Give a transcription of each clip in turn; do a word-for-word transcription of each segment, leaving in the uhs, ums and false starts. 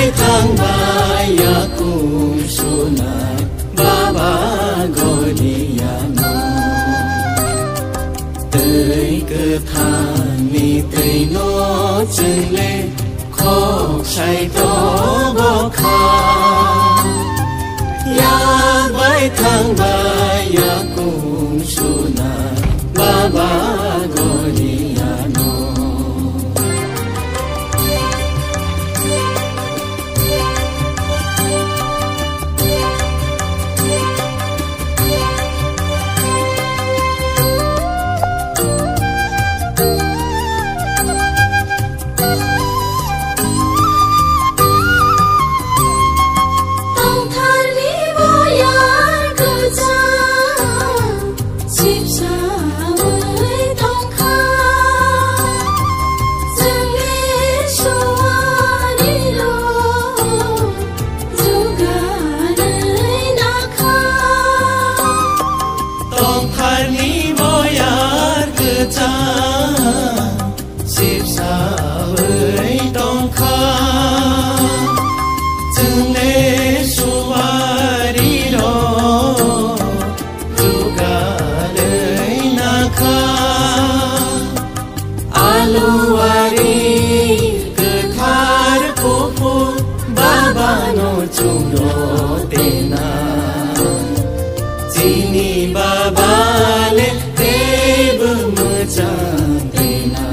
Thangba yakung suna Baba Goliano. Twi kwthangni twino chwngle khok sai tobo kha. Yak bai thangba yakung suna Baba Goliano. Tongtharni boyar kwchang sipsa wi tongkha. Chwngni suarino juganwi nakha. Tongtharni boyar kwchang sipsa wi tongkha. Chwngni suarino juganwi nakha. Aluwari kwthar kuphur Babano chwngno tena. Chini Baba le teibo mwchang tena.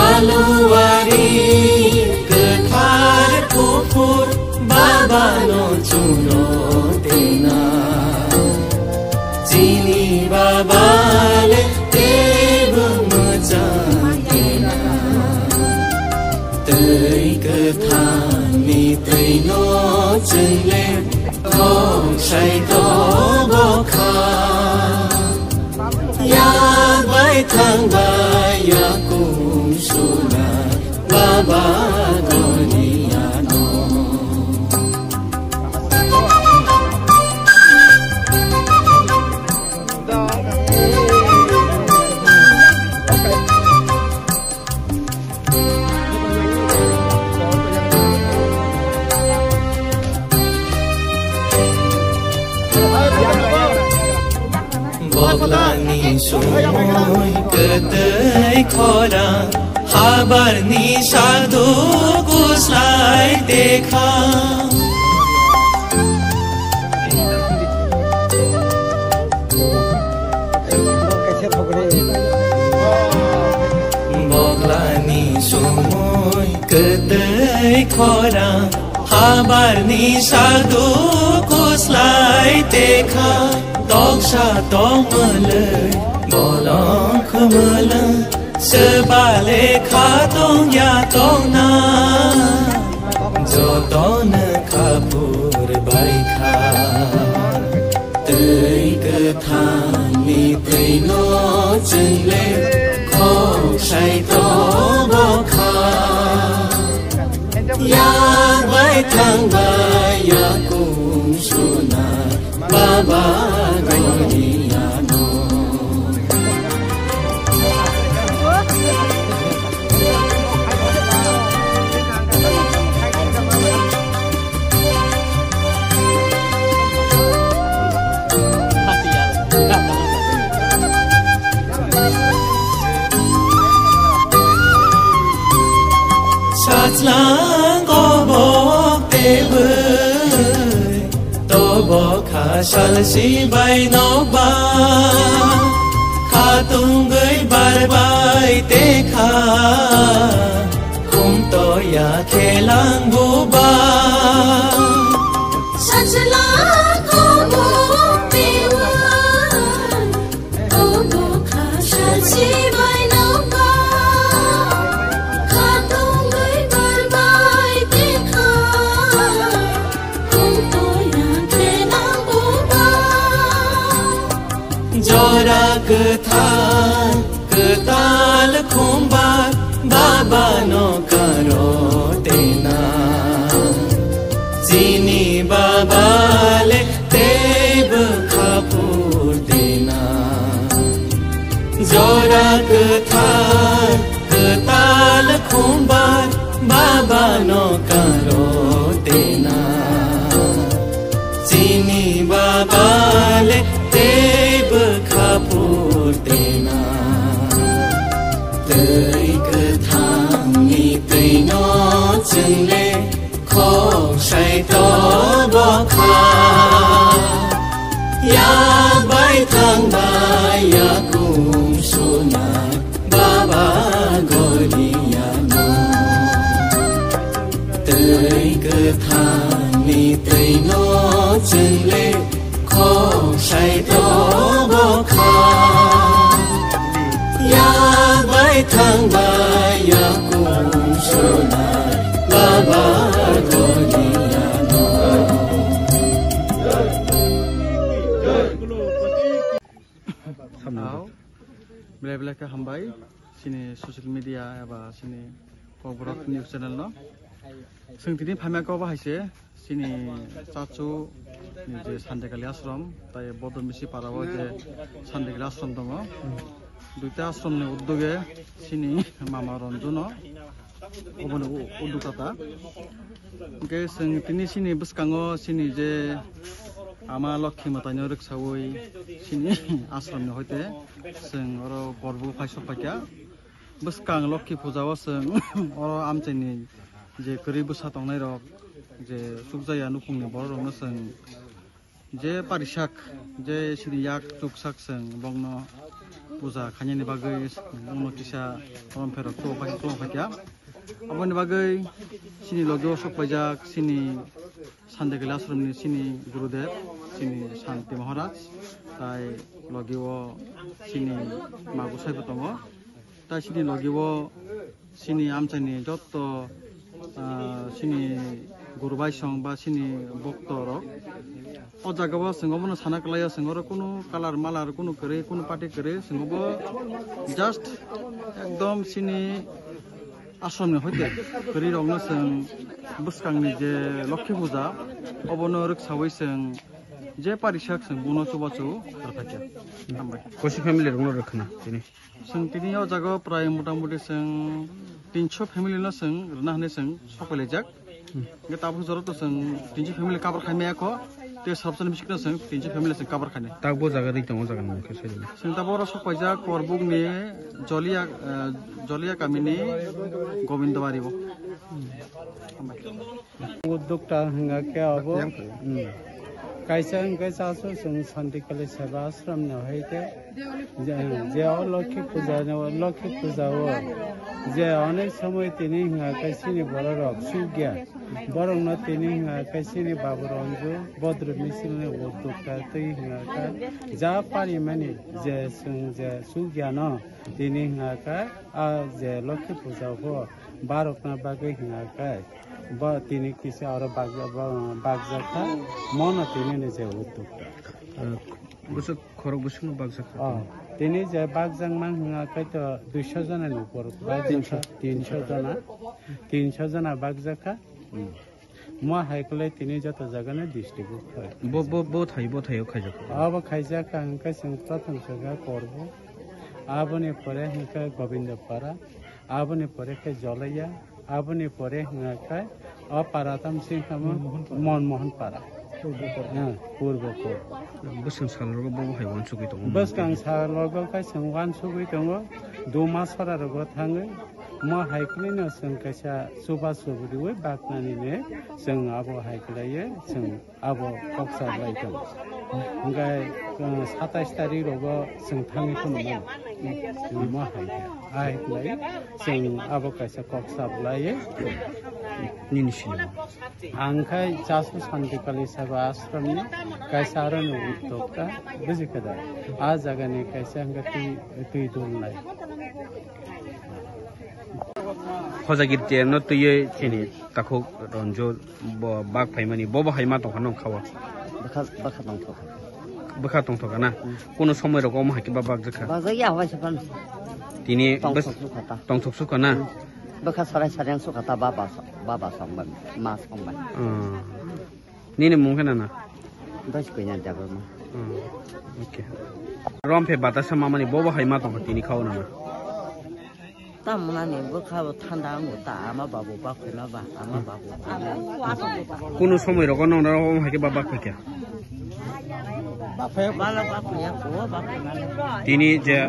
Aluwari kwthar kuphur Babano chwngno tena. Chini Baba le teibo mwchang tena. Twi kwthangni twino chwngle khok sai tobo kha. Yak bai thangba yakung suna Baba Goliano. Boglani sumui kwtwi khorang, habarni sadu kuslai tekha. Boglani sumui kwtwi khorang, habarni sadu kuslai tekha. Toksa tongmwlwi bolong khumulwng, swbale kha tongya tongna, jotono khapur bai kha. Twi kwthangni twino chwngle khok sai tobo kha. Yak bai thangba yakung suna Baba Goliano. Sajlang kobok tebwi, tobo kha salsi bai nokba. Kha tungwi bar bai tekha, khum toya khelang buba. Sajlang kobok tebwi, Jora kwthar kwtal khumbar Baba no karo tena. Chini Baba le teibo khapur tena. Jora kwthar kwtal khumbar Baba Bano karo tena, chini baba le tei bwkha purtena. Twi kwthangni twino chwngle khosai to bokha. Yak bai thang bai yakung suna baba goliya no. Twi kwthangni twino chwngle khosai to bokha. Yak bai thang bai yakung suna baba goliya no. Samno. Belai belai khe hambai chini social media eba chini Kokborok news channel no. Chwng tini phaima kok bo hai se chini chachu ni je Sandikali ashram, tai Bodor Misi para o je Sandikali ashram tongo. Duita ashram ni uddoge chini mama Ranju no oboni u-, uddog tata. Hwnkhe chwng tini chini bwskango chini je ama Lokhi mwtaino rwksawi chini ashram ni hoite chwng oro korbo phai sok phaikha. Bwskang Lokhi puja o chwng oro amchaini je kwrwi bwsa tongnai rok, je chukjaya nukhungni borok rokno chwng je parisak, je sini yak chuksak chwng bokno puja khainani bagwi bokno kisa rom pherok chubuk phai, chubuk phaikha. Aboni bagwi sini logi o sok paijak sini Sandikali ashram ni sini Gurudev, sini Shanti Maharaj, tai logi o sini ma gusai bo tongo. Tai sini logi o sini amchaini jotto, ah, sini guru bai song ba sini bokto rok. O jaga o chwng obono sana kwlai o, chwng oro kunu kalar malar kunu kwrwi, kunu party kwrwi, chwng obo just ekdom sini ashram ni hoite kwrwi rok no chwng bwskang ni je Lokhi puja obono rwksawi chwng je parisak chwng bono chubachu rwphaikha. Hambai. Kosi family rok no rwkhna tini. Chwng tini o jaga o prai motamuti chwng tinso family no chwng rwna hinwi chwng sok pailaijak. Hmm. Hwnkhe tabuk jora to chwng tinso family cover khai maya kho, tei sabsani bising no chwng tinso family chwng cover khainai. Tabuk jaga ri tongo jaga nang khe sai. Chwng tabuk oro sok paijak Korbuk ni Jolia, eh, Jolia kamini Gobindabari o. Hmm. Uddokta hwnga khe abo, hmm, kaisa hwnkhe chasu chwng Shantikali Seva Ashram ni hai khe je, je o Lokhi puja ni, Lokhi puja o je onek somoi tini hwnga khe chini borok rok sugya, borok no tini hwnga khe chini Babu Ranju Bodro Misil ni uddokta twi hwnga khe ja parimani je chwng je sugya no tini hwnga khe a je Lokhi puja o borok na bagwi hwnga khe. Bo tini kisa oro bag-, bo-, bagjak kha, mono tini ni je uddokta. Ah, bwswk khorok bwswkno bagjak kha. Oh, tini je bagjak mang hwnga khe to duiso jona ni upor, ba tinsho. Tinsho jona, tinsho jona bagjak kha. Hmm. Mo hai kwlai tini joto jaga no district o khai. Bo, bo, bo thai, bo thai o khaijak kha. Abo khaijak kha hwnkhe chwng prothom saka Korbo, aboni pore hwnkhe Gobindapara, aboni pore khe Jolaiya, aboni pore hwnga khe o para tam sing kha mo Monmohon para. Purbo Korbo. Ha, Purbo Korbo. Bwskang sal rogo bo hai uansugwi tongo. Bwskang sal rogo khe chwng uansugwi tongo. Duma sora rogo thangwi mo hai kwlwino chwng kaisa chuba chubu riwi baknani ne chwng abo hai kwlaiwi chwng abo kok sa lai tongo. Hwnkhe, uh, satais tarik rogo chwng thangwi phano mano. Chwng ma hai khe. Hai khlai chwng abo kaisa kok sa lai. Nini sini. Ang khai Chasu Shantikali Seva Ashram ni kaisa aro no uddokta, buji khe da. A jaga ni kaisa hwnkhe twi, twi dul lai. Hojagiri no twiwi chini takhuk Ranju bo bak phaimani, bo bo hai ma tongkha nong khawa. Bwkha, bwkha tongthok. Bwkha tongthok na? Hmm. Kuno somoi rok omo hai khe ba bak jakha? Bak jakya hoi se phano. Tini tongthok bas-, sukha ta. Tongthok sukha na? Hmm. Bwkha sarai sarai sukha ta baba sa-, baba song bai, ma song bai. Hmm. Nini mung khe nana? Dois koi na Debbarma. Hmm. Okay. Rom phe batasa mamani bo bo hai ma tongkha tini khawa nana? Tamnani bwkha bo thanda wngo ta ama babu bakhuina ba ama babu. Kuno somoi rogo nong noro omo hai khe ba bakhuikha. Bala bakhuya ko bakhuina. Tini je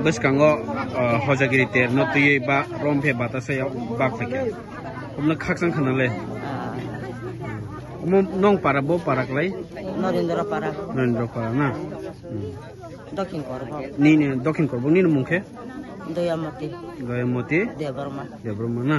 bwskango, ah, hojagiri ter no twiwi ba romphe batasa ya bakhuikha. Obno khakchang khana le. Ah. Omo nong para bo para klai? Norendra para. Norendra para na? Hmm. Dokhin Korbok. Nini Dokhin Korbok nini mung khe? Doyamati. Doyamati? Debbarma. Debbarma na?